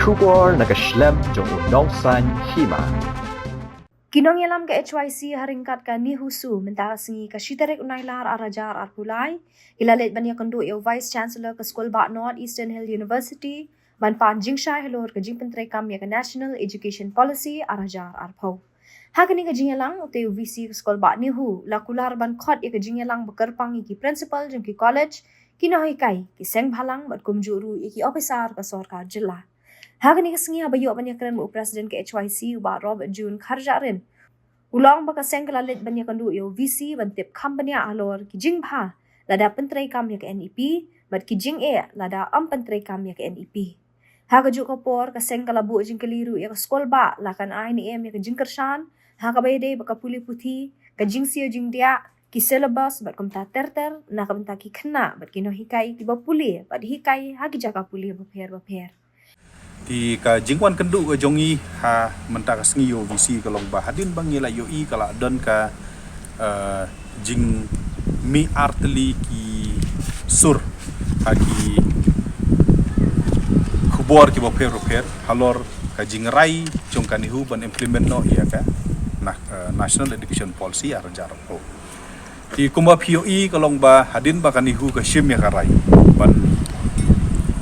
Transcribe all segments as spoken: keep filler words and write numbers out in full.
Khubor na ka shlem jong u nongsan hima. Ki nongïalam ka H Y C ha ryngkat ka NEHUSU mynta ka sngi ka shi tarik u Nailar ar hajar arphew lai ki la leit ban ïakynduh ïa u Vice Chancellor ka skul bah North Eastern Hill University ban pan jingshai halor ka jingpyntreikam ïa ka National Education Policy ar hajar arphew. Ha kane ka jingïalang, utei u V C ka skul bah NEHU la kular ban khot ïa ka jingïalang ba kyrpang ïa ki principal jong ki college, ki nonghikai, ki seng bhalang bad kumjuh ruh ïa ki ophisar ka sorkar jylla. Ha kane ka sngi haba ïoh ban ïakren bad u President ka H Y C u bah Robert June Kharjahrin, u la ong ba ka seng ka la leit ban ïakynduh ïa u V C ban tip kham bniah halor ki jingbha lada pyntreikam ïa ka N E P bad ki jingeh lada ym pyntreikam ïa ka N E P. Ha kajuh ka por, ka seng ka la buh jingkylli ruh ïa ka skul bah la kan ai ne em ïa ka jingkyrshan ha kaba ïadei bad ka pule puthi, ka jingsiew jingdiah, ki syllabus bad kumta ter ter na ka bynta ki khynnah bad ki nonghikai kiba pule bad hikai ha ki jaka pule bapher bapher. Te ka jingwan kynduh ka jong ngi ha mynta ka sngi ïa u V C ka long ba hadien ba ngi la ïohi ka la don ka, eh, jingmih artylli ki sur ha ki khubor kiba pher bapher halor ka jingrai jong ka NEHU ban implement noh ïa ka na-, eh, National Education Policy ar hajar arphew. Te kumba phi ïohi ka long ba hadien ba ka NEHU ka shim ïa ka rai ban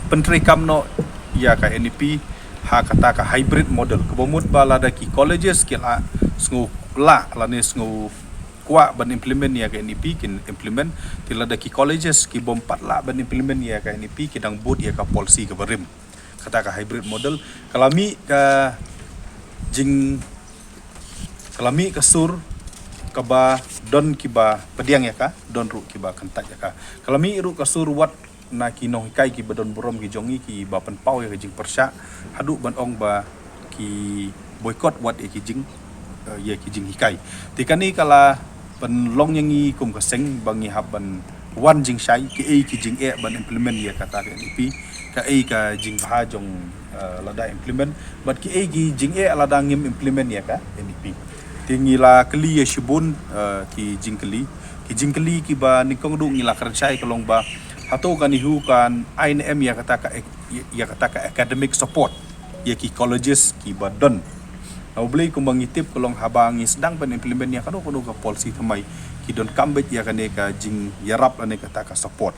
pyntreikam noh ïa ka N E P ha kata ka hybrid model, kaba mut ba lada ki colleges ki la sngew lah lane sngew kwah ban implement ïa ka N E P kin implement, te lada ki colleges ki bym pat lah ban implement ïa ka N E P ki dang bud ïa ka policy kaba rim. Kata ka hybrid model ka la mih ka jing ka la mih ka sur kaba don kiba pdiang ïa ka, don ruh kiba kyntait ïa ka. Ka la mih ruh ka sur wat na ki nonghikai kiba don burom ki jong ngi kiba pynpaw ïa ka jingpyrshah haduh ban ong ba ki boycott wat ïa ki jing, eh, ïa ki jinghikai. Te kane ka la pynlong ïa ngi kum ka seng ba ngi hap ban wan jingshai, kiei ki jingeh ban implement ïa kata ka N E P, kaei ka jingbha jong, eh, lada implement, bad kiei ki jingeh lada ngim implement ïa ka N E P. Te ngi la kylli ïa shibun, eh, ki jingkylli, ki jingkylli kiba nyngkong ruh ngi la kren shai ka long ba hato ka NEHU kan ai ne em ïa kata ka ac-, ïa kata ka academic support ïa ki colleges kiba don. Namar balei kumba ngi tip ka long haba ngi sdang ban implement ïa kano kano ka policy thymmai ki donkam beit ïa kane ka jingïarap lane kata ka support.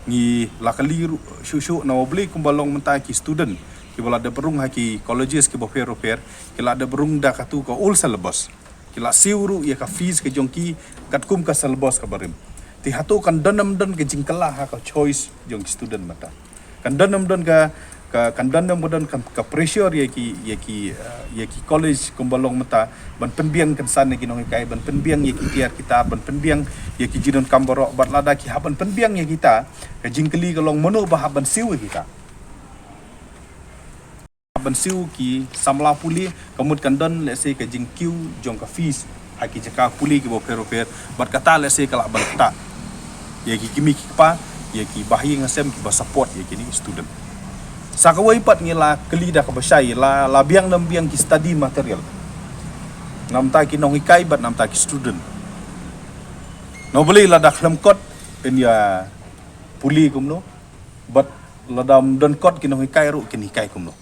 Ngi la kylli ruh shuh shuh namar balei kumba long mynta ki student kiba la dep rung ha ki colleges kiba pher bapher ki la dep rung da katu ka old syllabus. Ki la siew ruh ïa ka fees ka jong ki katkum ka syllabus kaba rim. Te hato kan don ym don ka jingkylla ha ka choice jong ki student mynta. Kan don ym don ka, ka, kan don ym don ka, ka pressure ïa ki, ïa ki, eh, ïa ki college kumba long mynta ban pynbiang kynsan ïa ki nonghikai, ban pynbiang ïa ki tiar ki tar, ban pynbiang ïa ki jingdonkam baroh, bad lada ki hap ban pynbiang ïa kita, ka jingkylli ka long mano ba hap ban siew ïa kita. Ban siew ki samla pule, ka mut kan don, let's say, ka jingkiew jong ka fees ha ki jaka pule kiba pher bapher, bad kata, let's say, ka lah ban ktah ïa ki kmie ki kpa, ïa ki bahaïing hasem kiba support ïa kine student. Sa kawei pat ngi la kylli da kaba shai, la, la biang ne ym biang ki study material na bynta ki nonghikai bad na bynta ki student. Namar balei lada khlem kot yn ïa pule kumno, bad lada ym don kot ki nonghikai ruh kin hikai kumno.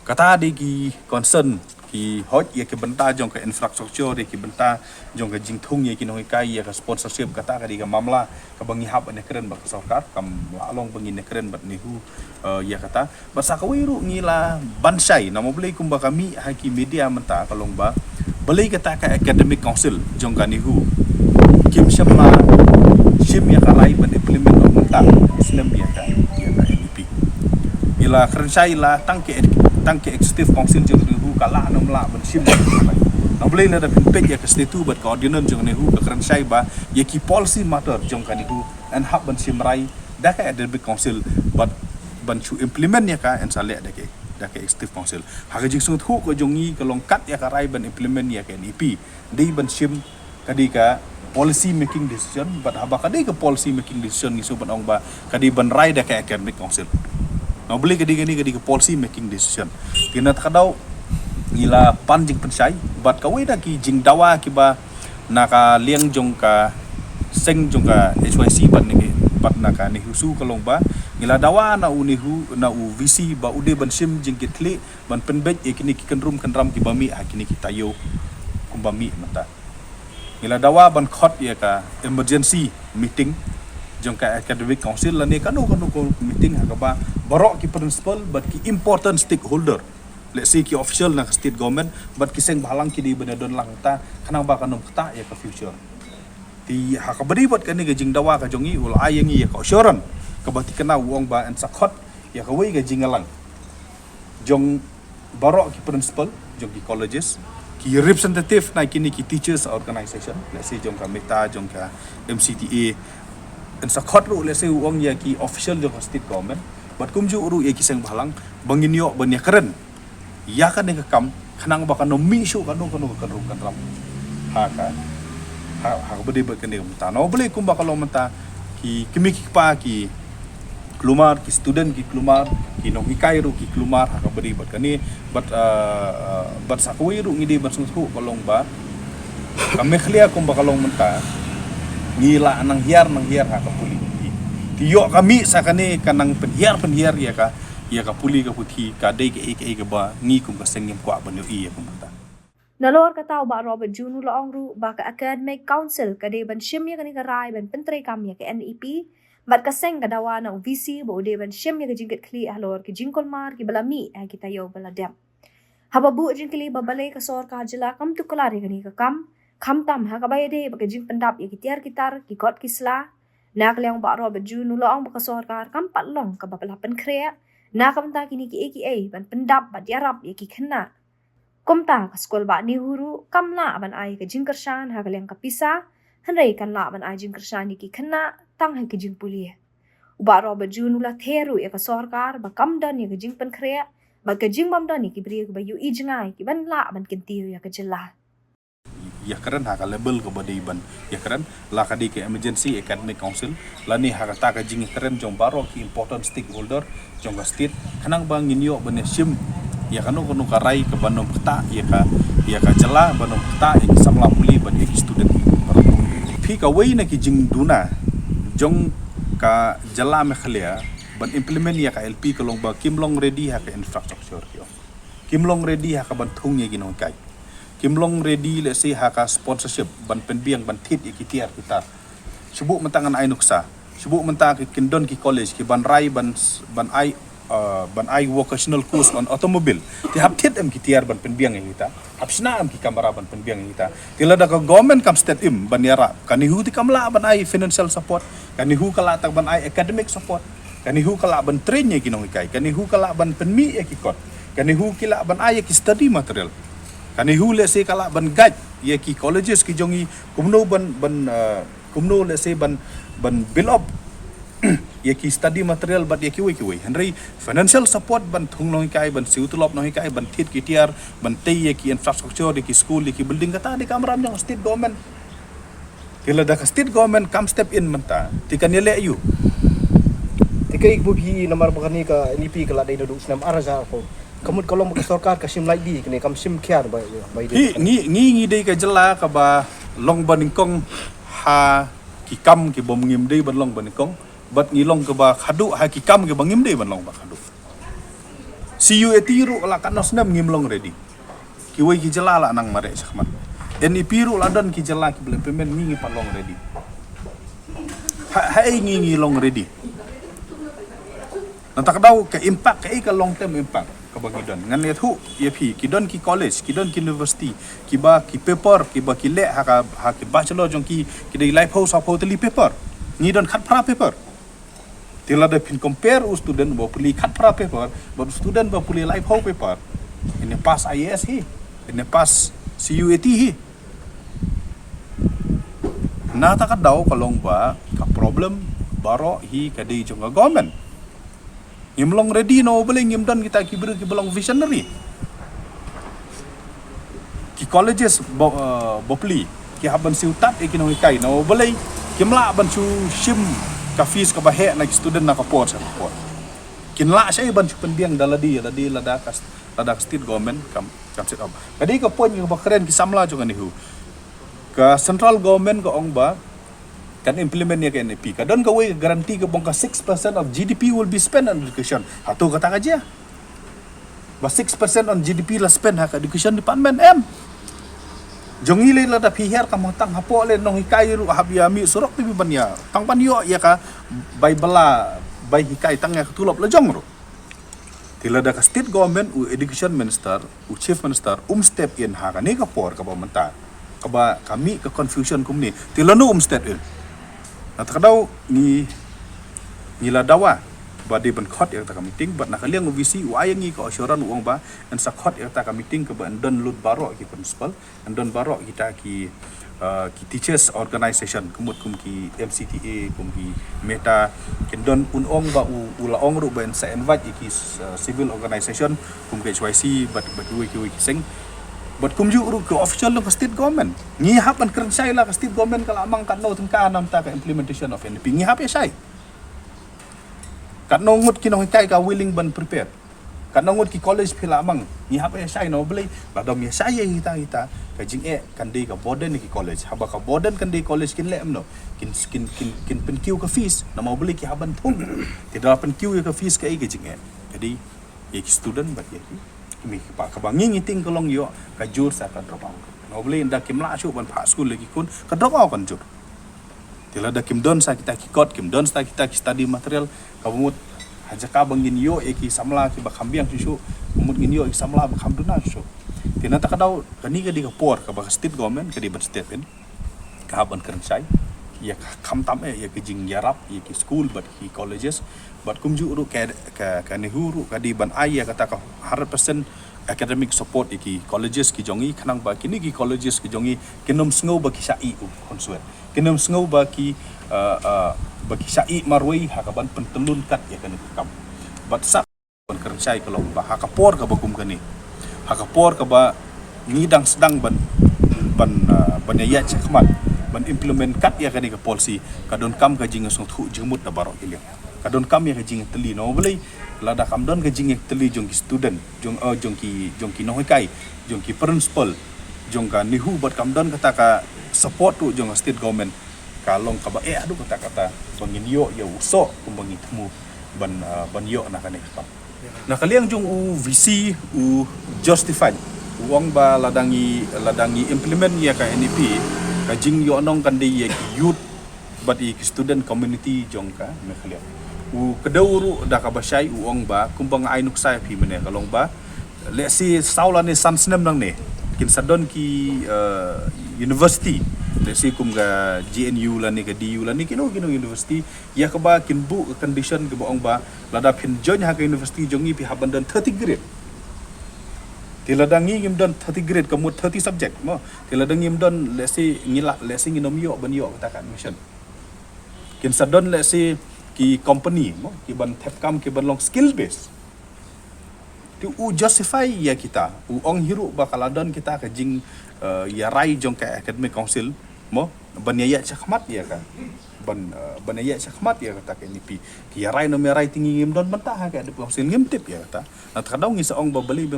Kata dei ki concern, ki hoi ïa ki bynta jong ka infrastructure, ïa ki bynta jong ka jingthung ïa ki nonghikai, ïa ka sponsorship, kata ka dei ka mamla kaba ngi hap ban ïakren bad ka sorkar, kam lah long ba ngin ïakren bad NEHU, eh, ïa kata. Bad sa kawei ruh ngi la ban shai, namar balei kumba ka mih ha ki media mynta ka long ba balei kata ka academic council jong ka NEHU kim shym la shim ïa ka rai ban implement noh mynta u snem ïa ka, ïa ka N E P. Ngi la kren shai la tang ki, tang ki executive council jong ka NEHU ka lah ne ym lah ban shim ïa ka rai. Namar balei lada phin peit ïa ka statute bad ka ordinance jong ka NEHU ka kren shai ba ïa ki policy matter jong ka NEHU yn hap ban shim rai da ka academic council, bad ban shu implement ïa ka yn sa leh da ka, da ka executive council. Ha ka jingsngewthuh ka jong ngi ka long kat ïa ka rai ban implement ïa ka N E P dei ban shim, ka dei ka policy making decision, bad haba ka dei ka policy making decision ngi shu ban ong ba ka dei ban rai da ka academic council. Namar balei ka dei kane, ka dei ka policy making decision. Te na kata ka daw ngi la pan jingpynshai bad kawei na ki jingdawa kiba na ka liang jong ka seng jong ka H Y C bad na ki, bad na ka NEHUSU ka long ba ngi Ngi la dawa na u NEHU, na u VC ba u dei ban shim jingkitkhlieh ban pynbeit ïa kine ki kynrum kynram kiba mih ha kine ki taïew kumba mih mynta. Ngi la dawa ban khot ïa ka emergency meeting jong ka academic council lane kano kano ka meeting ha kaba baroh ki principal bad ki important stakeholder, let's say ki official na ka state government bad ki seng bhalang ki dei ban ïadon lang ta khnang ba kan ym ktah ïa ka future. Te ha kaba dei bad kane ka jingdawa ka jong ngi, u la ai ïa ngi ïa ka assurance kaba thikna, u ong ba yn sa khot ïa kawei ka jingïalang jong baroh ki principal jong ki colleges, ki representative na kine ki teachers organization, let's say jong ka META, jong ka MCTA, yn sa khot ruh, let's say, u ong, ïa ki official jong ka state government bad kumjuh ruh ïa ki seng bhalang ba ngin ïoh ban ïakren ïa kane ka kam khnang ba kan ym mih shuh kano kano ka kynrum kynram ha ka, ha, ha kaba dei bad kane ka bynta. Na u Blei, kumba ka long mynta, ki kmie ki kpa ki kulmar, ki student ki kulmar, ki nonghikai ruh ki kulmar ha kaba dei bad kane. Bad, uh, uh, bad sa kawei ruh ngi dei ban sngewthuh ka long ba ka Meghalaya kumba ka long mynta, ngi la nang hiar nang hiar ha ka pule. Te ïoh ka mih sa kane ka nang pynhiar pynhiar ïa ka, ïa ka pule ka puthi, ka dei kaei kaei kaba ngi kum ka seng ngim kwah ban ïohi ïa ka mynta. Nalor kata, u Bah Robert June u la ong ruh ba ka Academic Council ka dei ban shim ïa kane ka rai ban pyntreikam ïa ka NEP, bad ka seng ka dawa na u VC ba u dei ban shim ïa ka jingkitkhlieh halor ki jingkulmar kiba la mih ha ki taïew ba la dep. Haba buh jingkylli ba balei ka sorkar jylla kam tuklar ïa kane ka kam, khamtam ha kaba ïadei bad ka jingpyndap ïa ki tiar ki tar, ki kot ki sla, na ka liang u Bah Robert June u la ong ba ka sorkar kam pat long kaba la pynkhreh na ka bynta kine kiei kiei ban pyndap bad ïarap ïa ki khynnah. Kumta, ka skul Bah NEHU ruh kam lah ban ai ka jingkyrshan ha ka liang ka pisa, hynrei kan lah ban ai jingkyrshan ïa ki khynnah tang ha ki jingpule. U Bah Robert June u la ther ruh ïa ka sorkar ba kam don ïa ka jingpynkhreh bad ka jingbym don ïa ki briew kiba ïohi jngai kiban lah ban kyntiew ïa ka jylla. Ïakren ha ka level kaba dei ban ïakren, la ka dei ka Emergency Academic Council lane ha kata ka jingïakren jong baroh ki important stakeholder jong ka state, khnang ba ngin ïoh ban ïashim ïa kano kano ka rai kaban ym ktah ïa ka, ïa ka jylla, ban ym ktah ïa ki samla pule bad ïa ki student baroh. Phi, kawei na ki jingduna jong ka jylla Meghalaya ban implement ïa ka LP ka long ba kim long ready ha ka infrastructure, ki ong. Kim long ready ha kaban thung ïa ki nonghikai. Kim long ready, let's say, ha ka sponsorship ban pynbiang ban thied ïa ki tiar ki tar. Shu buh mynta ngan ai nuksa. Shu buh mynta ki, kin don ki college kiban rai ban s-, ban ai, uh, ban ai vocational course on automobile. Te hap thied em ki tiar ban pynbiang ïa kita? Hap shna em ki kamra ban pynbiang ïa kita? Te lada ka government kam step in ban ïarap, ka NEHU te kam lah ban ai financial support. Ka NEHU ka lah tang ban ai academic support. Ka NEHU ka lah ban train ïa ki nonghikai. Ka NEHU ka lah ban pynmih ïa ki kot. Ka NEHU ki lah ban ai ïa ki study material. Ka NEHU, let's say, ka lah ban guide ïa ki colleges ki jong ngi kumno ban, ban, uh, kumno, let's say, ban, ban build up ïa ki study material bad ïa kiwei kiwei. Hynrei financial support ban thung nonghikai, ban siew tulop nonghikai, ban thied ki tiar, ban tei ïa ki infrastructure, ïa ki school, ïa ki building, kata dei ka kamram jong state government. Te lada ka state government kam step in mynta, te kan ïaleh aiu? Te kaei ba phi, namar ba kane ka NEP ka la dei naduh snem ar hajar arphew. Ka mut ka long ba ka sorkar ka shim lait bha kane, kam shim khia ba, ba. Hi, ngi, ngi, ngi dei ka jylla kaba long ba nyngkong ha ki kam kiba ngim dei ban long ba nyngkong, bad ngi long kaba khadduh ha ki kam kiba ngim dei ban long ba khadduh. CUAT ruh la katno snem ngim long ready. Kiwei ki jylla la nang mareh shakhmat. NEP ruh la don ki jylla kiba la implement, ngi ngi pat long ready. Ha, haei ngi ngi long ready? Nangta ka daw ka impact, kaei ka long term impact kaba ngi don? Ngan ïathuh ïa phi, ki don ki college, ki don ki university, kiba ki paper, kiba ki leh ha ka, ha ki bachelor jong ki, ki dei laiphew sawphew tylli paper. Ngi don khatphra paper. Te lada phin compare u student ba pule khatphra paper bad u student ba pule laiphew paper, yn pass IAS hi, yn pass CUAT hi. Nangta ka daw ka long ba ka problem baroh hi ka dei jong ka government. Ngim long ready, na u balei ngim don kita ki briew kiba long visionary? Ki colleges ba, uh, ba pule ki hap ban siew tad ïa ki nonghikai, na u balei kim lah ban shu shim ka fees kaba heh na ki student na ka por sha ka por? Kin lah shaei ban shu pynbiang da lade, lade lada ka, lada ka state government kam, kam set up? Ka dei ka point kaba kren ki samla jong ka NEHU. Ka central government ka ong ba kan implement ïa ka N E P. Ka don kawei ka guarantee kaba ong ka six percent of G D P will be spent on education. Hato kata ka jia? Ba six percent on G D P la spend ha ka education department, em? Jong ngi lei lada phi hiar ka mutang hapoh lei nonghikai ruh hap ïa mih surok te phi ban ïa, tang ban ïoh ïa ka bai bylla, bai hikai tang ïa ka tulop la jong ruh. Te lada ka state government, u education minister, u chief minister, um step in ha kane ka por kaba mynta, kaba ka mih ka confusion kumne, te lano um step in? Na kata ka daw ngi, ngi la dawa ba dei ban khot ïa kata ka meeting, bad na ka liang u V C u ai ïa ngi ka assurance, u ong ba yn sa khot ïa kata ka meeting kaba yn don lut baroh ki principal, yn don baroh kita ki, uh, ki teachers organization, ka mut kum ki M C T A, kum ki META, kin don, un ong ba u, u la ong ruh ba yn sa invite ïa ki, uh, civil organization kum ka H Y C, bad, bad kiwei kiwei ki seng. Bad kumjuh ruh ki official jong ka state government. Ngi hap ban kren shai la ka state government ka la mang katno tyngka namar ka implementation of N E P. Ngi hap ïa shai. Katno ngut ki nonghikai ka willing ban prepare? Katno ngut ki college phi la mang? Ngi hap ïa shai, namar balei? Lada ym ïa shai ïa kita, kita, ka jingeh kan dei ka burden ïa ki college. Haba ka burden kan dei college, kin leh kumno? Kin, kin, kin, kin pynkiew ka fees. Namar balei? Ki hap ban thung. Te lada pynkiew ïa ka fees, kaei ka jingeh? Ka dei ïa ki student bad ïa ki, ki mei ki pa. Kaba ngi, ngi tieng ka long ïoh ka jur sa ka drop out. Namar balei? Ynda kim lah shuh ban phah skul ïa ki khun, ka drop out kan jur. Te lada kim don sa kita ki kot, kim don sa kita ki study material, kaba mut ha jaka ba ngin ïoh ïa ki samla kiba kham biang shuh shuh, kaba mut ngin ïoh ïa ki samla ba kham duna shuh shuh. Te na kata ka daw, kane ka dei ka por kaba ka state government ka dei ban step in. Ka hap ban kren shai ïa ka, khamtam eh ïa ka jingïarap ïa ki school bad ki colleges, bad kumjuh ruh ka, ka, ka NEHU ruh ka dei ban ai ïa kata ka hundred percent academic support ïa ki colleges ki jong ngi, khnang ba kine ki colleges ki jong ngi kin ym sngew ba ki shah ïeh u khonswet, kin ym sngew ba ki, uh, uh, ba ki shah ïeh marwei ha kaban pyntyllun kat ïa kane ka kam. Bad sa ban kren shai ka long ba ha ka por kaba kum kane, ha ka por kaba ngi dang sdang ban, ban, uh, ban ïaid shakhmat ban implement kat ïa kane ka policy, ka donkam ka jingsngewthuh jingmut na baroh ki liang. Ka donkam ïa ka jingtylli. Namar balei? Lada kam don ka jingtylli jong ki student, jong, uh, jong ki, jong ki nonghikai, jong ki principal, jong ka NEHU, bad kam don kata ka support ruh jong ka state government, ka long kaba eh haduh katta katta ba ngin ïoh ïa u soh kumba ngi thmu ban, uh, ban ïoh na kane ka kam. Na ka liang jong u VC, u justify, u ong ba lada ngi, lada ngi implement ïa ka NEP, ka jingïohnong kan dei ïa ki youth bad ïa ki student community jong ka Meghalaya. U kdew ruh da kaba shai, u ong ba kumba nga ai nuksa ïa phi mynne, ka long ba lehse saw lane san snem nangne kin sa don ki, uh, university, lehse kum ka JNU lane ka DU lane kino kino university, ïa kaba kin buh ka condition kaba ong ba lada phin join ha ka university jong ngi phi hap ban don thirty grade. Te lada ngi ngim don thirty grade, ka mut thirty subject mo. Te lada ngim don, lehse ngi lah, lehse ngin ym ïoh ban ïoh kata ka admission. Kin sa don lehse ki company mo, ki ban thep kam, ki ban long skill base. Te u justify ïa kita, u ong hi ruh ba ka la don kita ka jing, uh, ïarai jong ka Academic Council mo, ban ïa ïaid shakhmat ïa ka, ban, uh, ban ïa ïaid shakhmat ïa kata ka NEP. Ki ïarai ne ym ïarai te ngi ngim don bynta ha ka Academic Council, ngim tip ïa kata. Na kata ka daw ngi sa ong ba balei,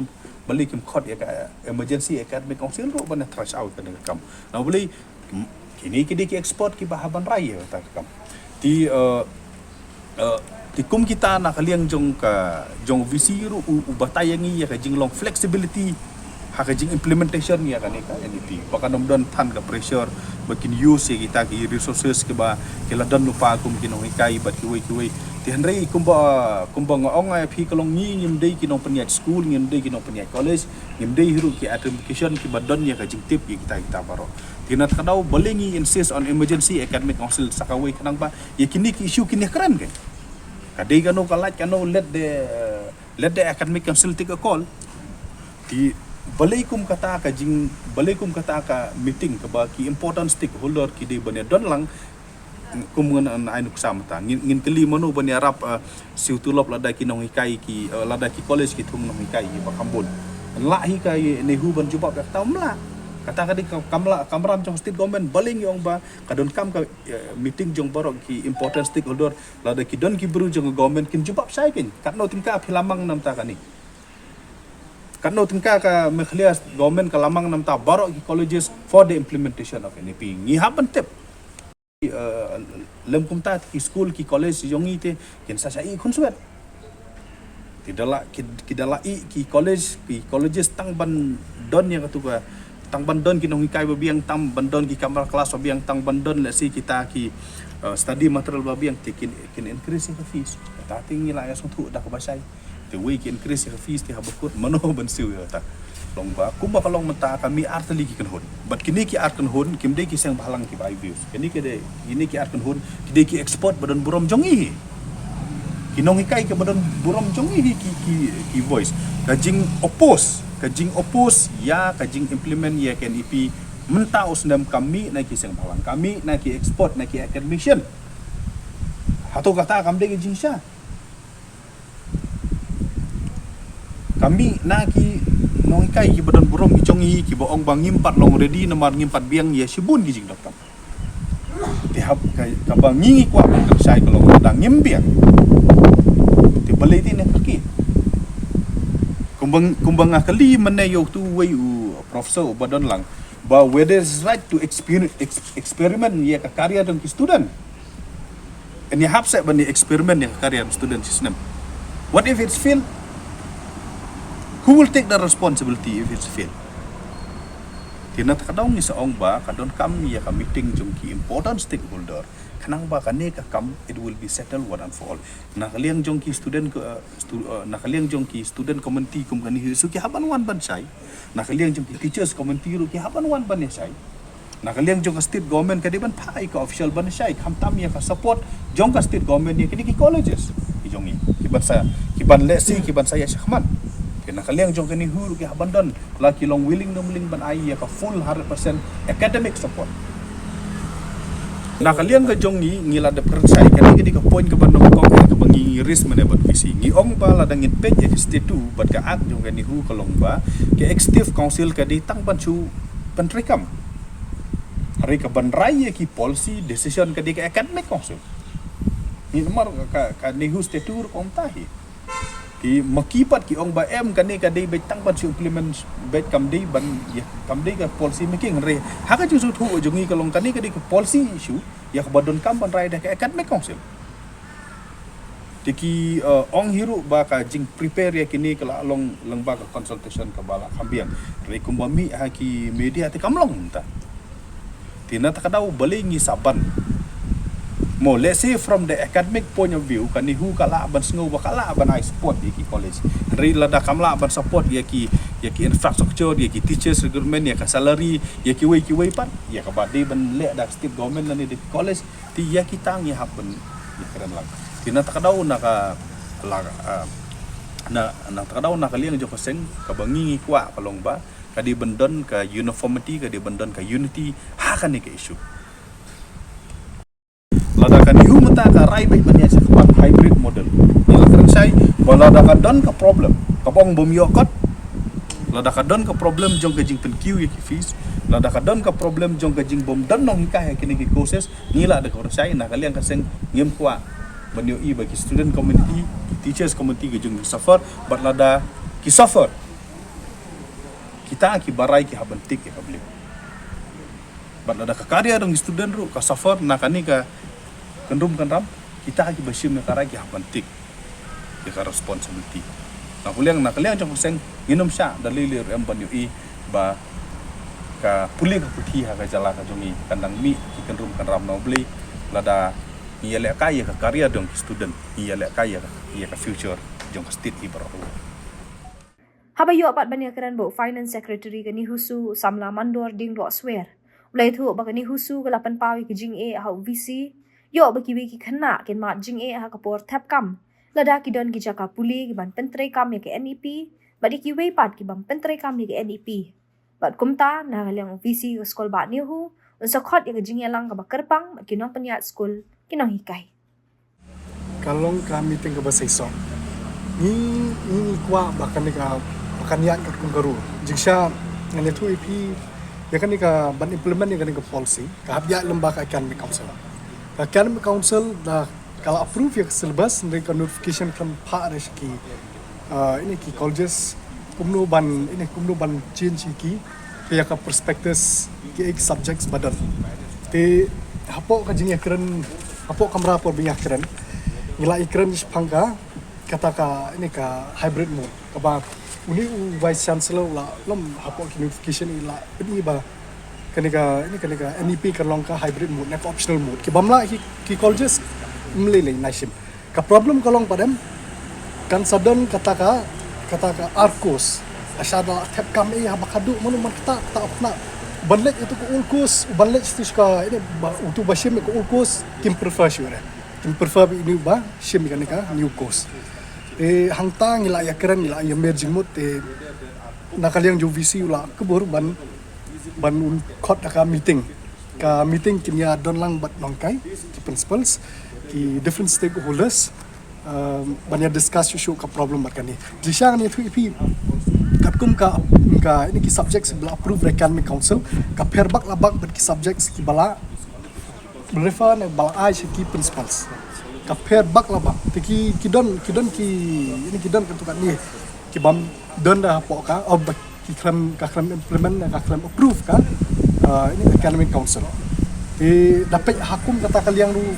balei kim khot ïa ka Emergency Academic Council ruh ban ïa thrash out kane ka kam. Na balei? Kine ki dei ki expert kiba hap ban rai ïa kata ka kam. Te, uh, uh, te kum kita na ka liang jong ka, jong VC ruh u, u batai ïa ngi ïa ka jinglong flexibility ha ka jing implementation ïa kane ka NEP. Ba kan ym don than ka pressure ba kin use ïa kita ki resources kiba ki la don lypa kum ki nonghikai bad kiwei kiwei. Te hynrei kumba, kumba nga ong ïa phi, ka long ngi ngim dei ki nongpynïaid school, ngim dei ki nongpynïaid college, ngim dei hi ruh ki administration kiba don ïa ka jingtip ïa kita kita baroh. Te na kata ka daw balei ngi insist on Emergency Academic Council sa kawei, khnang ba ïa kine ki issue kin ïa kren kein. Ka dei kano, ka lait kano, let the, uh, let the Academic Council take a call. Te balei kum kata ka jing, balei kum kata ka meeting kaba ki important stakeholder ki dei ban ïa don lang, kum ngan ai nuksa mynta. Ngin, ngin kylli mano ban ïarap, uh, siew tulop lada ki nonghikai ki, uh, lada ki college ki thung nonghikai kiba kham bun. Lah hi ka NEHU ban jubab ïa kata? Ym lah. Kata ka dei ka kamram, kamram jong state government. Balei ngi ong ba ka donkam ka, uh, meeting jong baroh ki important stakeholder, lada ki don ki briew jong ka government kin jubab shai kein. Katno tyngka phi la mang namar kane? Katno tyngka ka Meghalaya government ka la mang namar baroh ki colleges for the implementation of NEP? Ngi hap ban tip. eh, lem kumta ki skul, ki college jong ngi te kin sa shah ïeh khunswet. Ki da la, ki, ki da la ïeh ki college, ki colleges tang ban don ïa katu ka, tang ban don ki nonghikai ba biang, tang ban don ki kamra class ba biang, tang ban don, let's say, kita ki, eh, study material ba biang, te kin, kin increase ïa ka fees. Kata te ngi la ïa sngewthuh da kaba shai. Te wei ki increase ïa ka fees te haba kut mano ban siew ïa kata. Long ba kumba ka long mynta ka mih artylli ki kynhun. Bad kine ki ar kynhun kim dei ki seng bhalang kiba ai views. Kine ki dei, kine ki ar kynhun ki dei ki expert ba don burom jong ngi hi. Ki nonghikai kiba don burom jong ngi hi ki, ki, ki voice. Ka jing oppose, ka jing oppose ïa ka jing implement ïa ka N E P mynta u snem ka mih na ki seng bhalang, ka mih na ki expert, na ki academician. Hato kata kam dei ka jingshisha? Ka mih na ki nonghikai kiba don burom ki jong ngi, kiba ong ba ngim pat long ready namar ngim pat biang ïa shibun ki jingdonkam. Te hap ka, kaba ngi ngi kwah ban kren shai ka long lada ngim biang, te balei te ne kyrkieh? Kumba, kumba nga kylli mynne ïa utu uwei u professor uba don lang ba whether it's right to exper-, ex-, experiment ïa ka career jong ki student. Ngi hap seh ban ïa experiment ïa ka career student shi snem. What if it's fail? Who will take the responsibility if it's fail? Te na kata ka daw ngi sa ong ba ka donkam ïa ka meeting jong ki important stakeholder. Khnang ba kane ka kam it will be settled once and for all. Na ka liang jong ki student, uh, stu-, uh, na ka liang jong ki student community kum kane hi ruh ki hap ban wan ban shai. Na ka liang jong ki teachers community ruh ki hap ban wan ban ïa shai. Na ka liang jong ka state government ka dei ban phah ïa ka official ban shai, khamtam ïa ka support jong ka state government ïa kine ki colleges ki jong ngi, ki ban sa, ki ban lehse, ki ban sa ïa shakhmat. Te na ka liang jong kane hi ruh ki hap ban don, la ki long willing ne ym willing, ban ai ïa ka full hundred percent academic support. Na ka liang ka jong ngi, ngi la dep kren shai, kane ka dei ka point kaba nyngkong kaba ngi raise mynne bad V C. Ngi ong ba lada ngin peit ïa ka statute bad ka act jong kane hi ka long ba ka executive council ka dei tang ban shu pyntreikam. Hynrei ka ban rai ïa ki policy decision ka dei ka academic council. Ngi namar ka, ka, kane hi statute ruh kumta hi. Ki ma ki pat ki ong ba em, kane ka dei beit tang ban shu implement beit, kam dei ban ïa, kam dei ka policy making. Hynrei ha ka jingsngewthuh jong ngi ka long kane ka dei ka policy issue ïa kaba donkam ban rai da ka academic council. Te ki, uh, ong hi ruh ba ka jingprepare ïa kine ka la long lyngba ka consultation kaba la kham biang. Hynrei kumba mih ha ki media te kam long mynta. Te na kata ka daw balei ngi sa ban? Mo, let's say from the academic point of view, kane hi ka lah ban sngew ba ka lah ban ai support ïa ki college. Hynrei lada kam lah ban support ïa ki, ïa ki infrastructure, ïa ki teachers recruitment, ïa ka salary, ïa kiwei kiwei pat, ïa kaba dei ban leh da state government lane da ki college, te ïa kita ngi hap ban ïa kren lang. Te na kata ka daw na ka la, ah, na, na kata ka daw na ka liang jong ka seng kaba ngi ngi kwah ka long ba ka dei ban don ka uniformity, ka dei ban don ka unity ha kane ka issue. Lada kane hi mynta ka rai beit ban ïa shakhmat hybrid model, ngi la kren shai ba lada ka don ka problem, kaba ong bym ïoh kot, lada ka don ka problem jong ka jingpynkiew ïa ki fees, lada ka don ka problem jong ka jingbym don nonghikai ha kine ki courses, ngi la da kren shai, na ka liang ka seng ngim kwah ban ïohi ba ki student community, ki teachers community ka jong ki suffer. Bad lada ki suffer, kita kiba rai ki hap ban tick ïa ka blame. Bad lada ka career jong ki student ruh ka suffer na kane ka kynrum kynram, kita kiba shim ïa ka rai ki hap ban tick ïa ka responsibility. Na ka liang, na ka liang jong ka seng ngin ym shah da lei lei ruh em ban ïohi ba ka pule ka puthi ha ka jylla ka jong ngi kan dang mih ki kynrum kynram na U Blei. Lada ngi ïalehkai ïa ka career jong ki student, ngi ïalehkai ïa ka, ïa ka future jong ka state hi baroh. Haba ïoh pat ban ïakren bad u Finance Secretary ka NEHUSU, u samla Mandor Diengdoh Swer, u la ïathuh ba ka NEHUSU ka la pynpaw ïa ka jingeh ha u VC ïoh ba kiwei ki khynnah kin mad jingeh ha ka por thep kam lada ki don ki jaka pule ki ban pyntreikam ïa ka NEP bad ïa kiwei pat ki bym pyntreikam ïa ka NEP. Bad kumta na ka liang u VC ka skul bah NEHU un sa khot ïa ka jingïalang kaba kyrpang bad ki nongpynïaid skul, ki nonghikai. Ka long ka meeting kaba seisoh. Ngi, ngi, ngi kwah ba kane ka, ba kan ïaid katkum ka rule. Jingshisha ngan ïathuh ïa phi, ïa kane ka ban implement ïa kane ka policy, ka hap ïaid lyngba ka Academic Council. Ka Academic Council da ka la approve ïa ka syllabus, hynrei ka notification kan phah re sha ki, ah, ine ki colleges, kumno ban, ine kumno ban change ïa ki, ïa ka prospectus, ki eight subjects ba don. Te Hapoh ka jingïakren, hapoh kamra por ba ngi ïakren, ngi la ïakren shaphang ka, kata ka, ine ka hybrid mode. Kaba uni u Vice Chancellor u la lum hapoh ki notification i la pyni ba kane ka, ine kane ka N E P kan long ka hybrid mode, ne ka optional mode. Ki bym lah ki, ki colleges, ym lei lei na shim. Ka problem ka long pat em, kan sa don kata ka, kata ka ar course. Lashai da la thep kam eh haba khadduh mano man kata, kata u khynnah ban leit ïa uto ka old course, ban leit sha uto ka, ine ba, uto ba shim ïa ka old course, kim prefer shuh re. Kim prefer ba ine uba shim ïa kane ka new course. Te hangta ngi la ïakren, ngi la ïamir jingmut, te na ka liang jong u V C u la kybur ban, ban un khot da ka meeting. Ka meeting kin ïa don lang bad nonghikai, ki principals, ki different stakeholders, um, ban ïa discuss shuh shuh ka problem bad kane. Jingshisha ngan ïathuh ïa phi, katkum ka, ka, ine ki subjects ba la approve da Academic Council, ka pher bak la bak bad ki subjects kiba la refer ne ba la ai sha ki principals. Ka pher bak la bak. Te ki, ki don, ki don ki, ine ki don katto katne ki bym don da hapoh ka, oh, ba ki khlem, ka khlem implement ne ka khlem approve ka, uh, ine Academic Council. Te da peit ha kum kata ka liang ruh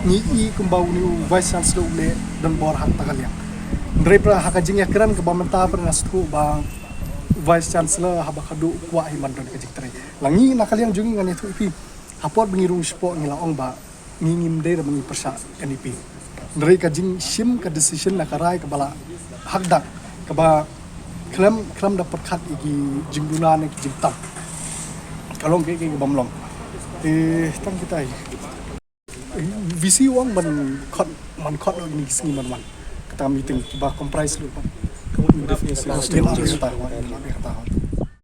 ngi i kumba uni u Vice Chancellor u leh don bor ha kata ka liang. Hynrei pat ha ka jingïakren kaba mynta pat nga sngewthuh ba Vice Chancellor haba khadduh u kwah hi ban don ka jingtrei. La ngi na ka liang jong ngi ngan ïathuh ïa phi, ha por ba ngi rung shapoh ngi la ong ba ngi ngim dei da ba ngi pyrshah N E P. Hynrei ka jingshim ka decision na ka rai kaba la hakdak, kaba khlem, khlem da pyrkhat ïa ki jingduna ne ki jingtam. Ka long kaei kaei ka bym long. Eh, tang kita hi. V C u ong ban khot, ban khot noh ïa kine ki sngi ban wan. Kata meeting kiba comprise ruh ban. Ka word definition. Ngi la dei kata, ngi la dei kata.